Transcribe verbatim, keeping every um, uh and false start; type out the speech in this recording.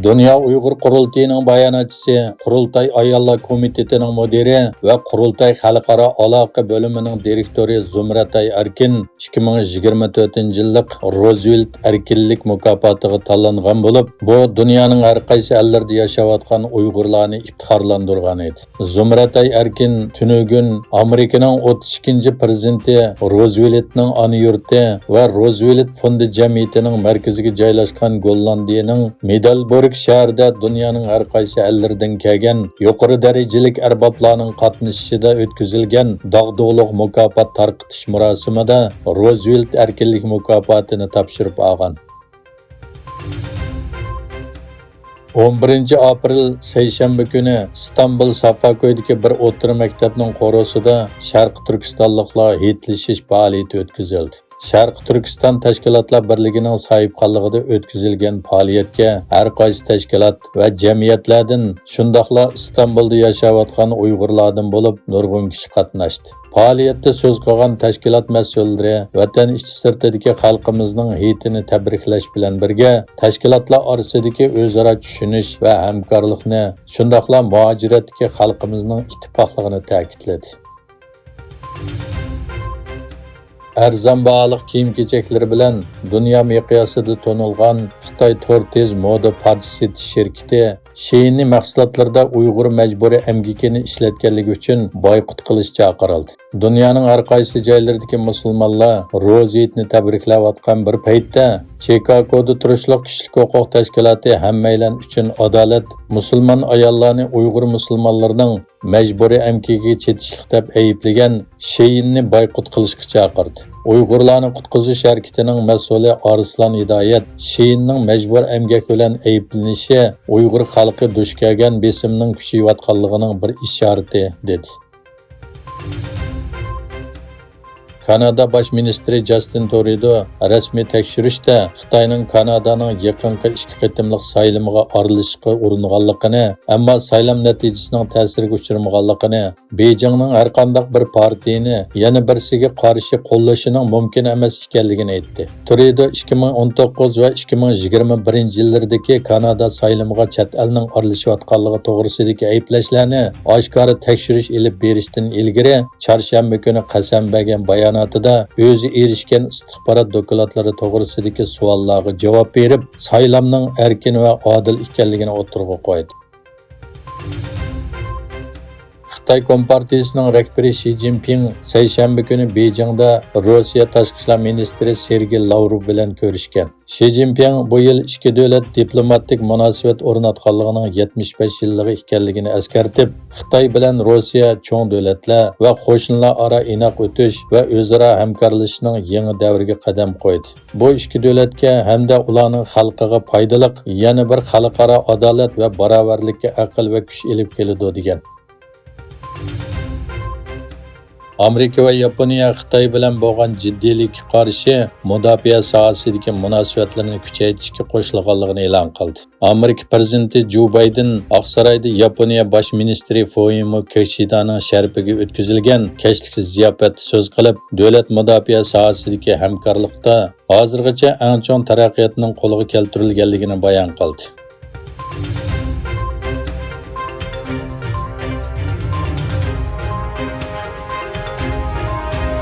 دۇنيا ئۇيغۇر قۇرۇلتىيىنىڭ باياناتچىسى، قۇرۇلتاي ئاياللار كومىتېتىنىڭ مۇدىرى ۋە قۇرۇلتاي خەلقئارا ئالاقە بۆلۈمىنىڭ دىرېكتورى زۇمرەتئاي ئەركىن ئىككى مىڭ يىگىرمە تۆتىنچى يىللىق روزۋېلت ئەركىنلىك مۇكاپاتىغا تاللانغان بولۇپ، بۇ دۇنيانىڭ ھەر قايسى ئەللىرىدە ياشاۋاتقان ئۇيغۇرلارنى ئىپتىخارلاندۇرغان ئىدى. زۇمرەتئاي ئەركىن تۈنۈگۈن ئامېرىكىنىڭ ئوتتۇز ئىككىنچى پىرېزىدېنتى روزۋېلتنىڭ ئانا يۇرتى ۋە روزۋېلت فوندى جەمئىيىتىنىڭ مەركىزىگە جايلاشقان گوللاندىيىنىڭ مىدەلبورگ شەھىرىدە دۇنيانىڭ ھەر قايسى ئەللىرىدىن كەلگەن يۇقىرى دەرىجىلىك ئەربابلارنىڭ قاتنىشىشىدا ئۆتكۈزۈلگەن داغدۇغىلىق مۇكاپات تارقىتىش مۇراسىمىدا روزۋېلت ئەركىنلىك مۇكاپاتىنى تاپشۇرۇپ ئالغان. ئون بىرىنچى ئاپرېل سەيشەنبە كۈنى ئىستانبۇل سافاكويدىكى بىر ئوتتۇرا مەكتەپنىڭ قورۇسىدا شەرقىي تۈركىستانلىقلار ھېيتلىشىش پائالىيىتى ئۆتكۈزۈلدى. شەرقىي تۈركىستان تەشكىلاتلار بىرلىكىنىڭ ساھىبخانلىقىدا ئۆتكۈزۈلگەن پائالىيەتكە ھەر قايسى تەشكىلات ۋە جەمئىيەتلەردىن، شۇنداقلا ئىستانبۇلدا ياشاۋاتقان ئۇيغۇرلاردىن بولۇپ نۇرغۇن كىشى قاتناشتى. پائالىيەتتە سۆز قىلغان تەشكىلات مەسئۇللىرى ۋەتەن ئىچى سىرتىدىكى خەلقىمىزنىڭ ھېيتىنى تەبرىكلەش بىلەن بىرگە، تەشكىلاتلار ئارىسىدىكى ئۆزئارا چۈشىنىش ۋە ھەمكارلىقنى، شۇنداقلا مۇھاجىرەتتىكى خەلقىمىزنىڭ ئىتتىپاقلىقىنى تەكىتلىدى. ئەرزان باھالىق كىيىم-كېچەكلىرى بىلەن دۇنيا مىقياسىدا تونۇلغان خىتاي تور تېز مودا پارچە سېتىش شىركىتى شېيىننى مەھسۇلاتلىرىدا ئۇيغۇر مەجبۇرىي ئەمگىكىنى ئىشلەتكەنلىكى ئۈچۈن بايقۇت قىلىش چاقىرىلدى. دۇنيانىڭ ھەر قايسى جايلىرىدىكى مۇسۇلمانلار روزا ھېيتنى تەبرىكلەۋاتقان بىر پەيتتە، چىكاگودا تۇرۇشلۇق كىشىلىك ھوقۇق تەشكىلاتى ھەممەيلەن ئۈچۈن ئادالەت مۇسۇلمان ئاياللارنى ئۇيغۇر مۇسۇلمانلىرىنىڭ مەجبۇرىي ئەمگىكىگە چېتىشلىق دەپ ئەيىبلىگەن شېيىننى بايقۇت قىلىشقا چاقىردى. ئۇيغۇرلارنى قۇتقۇزۇش ھەرىكىتىنىڭ مەسئۇلى ئارسلان ھىدايەت شېيىننىڭ مەجبۇر ئەمگەك بىلەن ئەيىبلىنىشى ئۇيغۇر خەلقى دۇچ كەلگەن بېسىمنىڭ كۈچىيىۋاتقانلىقىنىڭ بىر ئىشارىتى، دېدى. كانادا باش مىنىستىرى جاستىن تۇرۇدو رەسمىي تەكشۈرۈشتە خىتاينىڭ كانادانىڭ يېقىنقى ئىككى قېتىملىق سايلىمىغا ئارىلىشىشقا ئۇرۇنغانلىقىنى، ئەمما سايلام نەتىجىسىنىڭ تەسىرگە ئۇچرىمىغانلىقىنى، بېيجىڭنىڭ ھەرقانداق بىر پارتىيىنى يەنە بىرسىگە قارشى قوللىشىنىڭ مۇمكىن ئەمەس ئىكەنلىكىنى ئېيتتى. تۇرىدو ئىككى مىڭ ئون توققۇز ۋە ئىككى مىڭ يىگىرمە بىرىنچى يىللىرىدىكى كانادا سايلىمىغا چەت ئەلنىڭ ئارىلىشىۋاتقانلىقى توغرىسىدىكى ئەيىبلەشلەرنى ئاشكارا تەكشۈرۈش ئېلىپ بېرىشتىن ئىلگىرى، چارشەنبە كۈنى قەسەم بەرگەن باياناتىدا ئۆزى ئېرىشكەن ئىستىخبارات دوكلاتلىرى توغرىسىدىكى سوئاللارغا جاۋاب بېرىپ، سايلامنىڭ ئەركىن ۋە ئادىل ئىكەنلىكىنى ئوتتۇرىغا قويدى. خىتاي كومپارتىيىسىنىڭ رەھبىرى شى جىنپىڭ سەيشەنبە كۈنى بېيجىڭدا روسىيە تاشقى ئىشلار مىنىستىرى سېرگېي لاۋروف بىلەن كۆرۈشكەن. شى جىنپىڭ بۇ يىل ئىككى دۆلەت دىپلوماتىك مۇناسىۋەت ئورناتقانلىقىنىڭ يەتمىش بەش يىللىقى ئىكەنلىكىنى ئەسكەرتىپ، خىتاي بىلەن روسىيە چوڭ دۆلەتلەر ۋە قوشنىلار ئارا ئىناق ئۆتۈش ۋە ئۆزئارا ھەمكارلىشىشنىڭ يېڭى دەۋرىگە قەدەم قويدى. بۇ ئىككى دۆلەتكە ھەمدە ئۇلارنىڭ خەلقىگە پايدىلىق يەنە بىر خەلقئارا ئادالەت ۋە باراۋەرلىككە ئەقىل ۋە كۈچ ئېلىپ كېلىدۇ، دېگەن. ئامېرىكا ۋە ياپونىيە خىتاي بىلەن بولغان جىددىيلىككە قارشى مۇداپىئە ساھەسىدىكى مۇناسىۋەتلىرىنى كۈچەيتىشكە قوشۇلغانلىقىنى ئېلان قىلدى. ئامېرىكا پىرېزىدېنتى جو بايدېن ئاقسارايدا ياپونىيە باش مىنىستىرى فۇمىيو كىشىدانىڭ شەرىپىگە ئۆتكۈزۈلگەن كەچلىك زىياپەتتە سۆز قىلىپ، دۆلەت مۇداپىئە ساھەسىدىكى ھەمكارلىقتا ھازىرغىچە ئەڭ چوڭ تەرەققىياتنىڭ قولغا كەلتۈرۈلگەنلىكىنى بايان قىلدى.